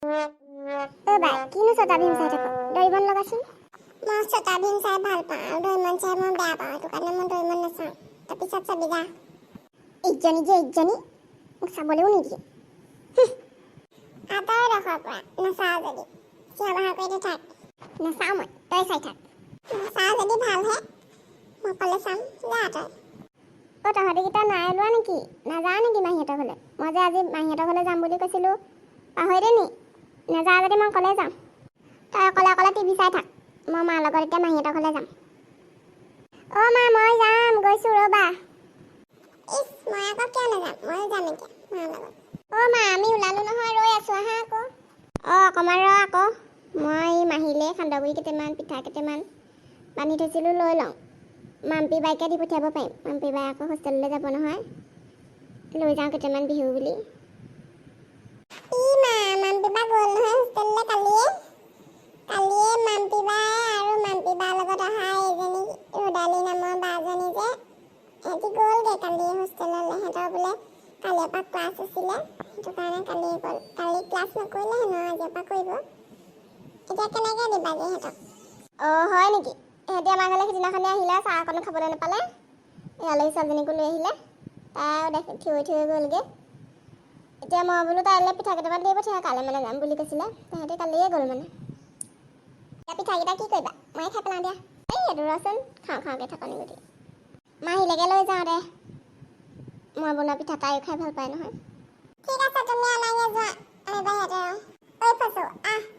অ' বাই, কিনো ছটা ভীম চাই থাক? ডৰিমন লগাচোন। মই ছটা ভীম চাই ভাল পাওঁ আৰু ডৰিমন চাই মই বেয়া পাওঁ। সেইটো কাৰণে মই ডৰিমন নাচাওঁ। তাৰপিছত চাবি যা। ইজনী যে ইজনী, মোক চাবলৈও নিদিয়ে। আঁতৰ ডোখৰ পৰা নাচাওঁ যদি চিঞৰ বাখৰ কৰি নাথাক। নাচাওঁ মই, তই চাই থাক। নাচাওঁ যদি ভালহে, মই অকলে চাম, যা তই। অ', তহঁতিকেইটা নাই ওলোৱা নেকি? নাযাওঁ নেকি মাহীহঁতৰ ঘৰলৈ? মই যে আজি মাহীহঁতৰ ঘৰলৈ যাম বুলি কৈছিলোঁ, পাহৰিলি নি? নাযাওঁ যদি মই অকলে যাম। তই অকলে অকলে টিভি চাই থাক, মই মাৰ লগত এতিয়া মাহীহঁতৰ ঘৰলৈ যাম। অ' মা, মই যাম, গৈছোঁ ৰ'বা। ইছ, মই আকৌ কিয় নাযাম? ময়ো যাম এতিয়া মাৰ লগত। অ' মা, আমি ওলালো নহয়, ৰৈ আছোঁ, আহা আকৌ। অঁ, অকণমান ৰ আকৌ। মই মাহীলৈ সান্দহগুড়ি কেইটামান, পিঠা কেইটামান বান্ধি থৈছিলোঁ, লৈ লওঁ। মাম্পী বাইকে দি পঠিয়াব পাৰিম। মাম্পী বাই আকৌ হোষ্টেললৈ যাব নহয়। লৈ যাওঁ কেইটামান বিহু বুলি। ই মা, মাম্পী বা গ'ল নহয় হোষ্টেললৈ কালিয়ে। কালিয়ে মাম্পী বাই আৰু মাম্পী বাৰ লগত অহা এইজনী ৰ'দালি নামৰ বাজনী যে, সিহঁতি গ'লগৈ কালিয়ে হোষ্টেললৈ। সিহঁতৰ বোলে কালিৰ পৰা ক্লাছ আছিলে, সেইটো কাৰণে কালিয়ে গ'ল। কালি ক্লাছ নকৰিলে হেনো, আজিৰ পৰা কৰিব। এতিয়া কেনেকৈ দিবাগৈ সিহঁতক? অঁ, হয় নেকি? সিহঁতি আমাৰ ঘৰলৈ সিদিনাখনি আহিলে, চাহ অকণো খাবলৈ নাপালে। এই আলহী ছোৱালীজনীকো লৈ আহিলে। তাই দেখি থিয় থিয় গ'লগৈ। এতিয়া মই বোলো তাইলৈ পিঠা কেইটামান দি পঠিয়া, কাইলৈ মানে যাম বুলি কৈছিলে। তাহাঁতি কালিয়ে গ'ল মানে। এতিয়া পিঠাকেইটা কি কৰিবা? মই খাই পেলাওঁ দিয়া। এই এইটো ৰচোন, খাওঁ খাওঁকৈ থাকনি গুটি। মাহীলৈকে লৈ যাওঁ দে। মই বনোৱা পিঠা তাইও খাই ভাল পায় নহয়। ঠিক আছে, তুমি আনাগে যোৱা, আমি বাহিৰতে ৰওঁ। ঐ ফচু, আহ।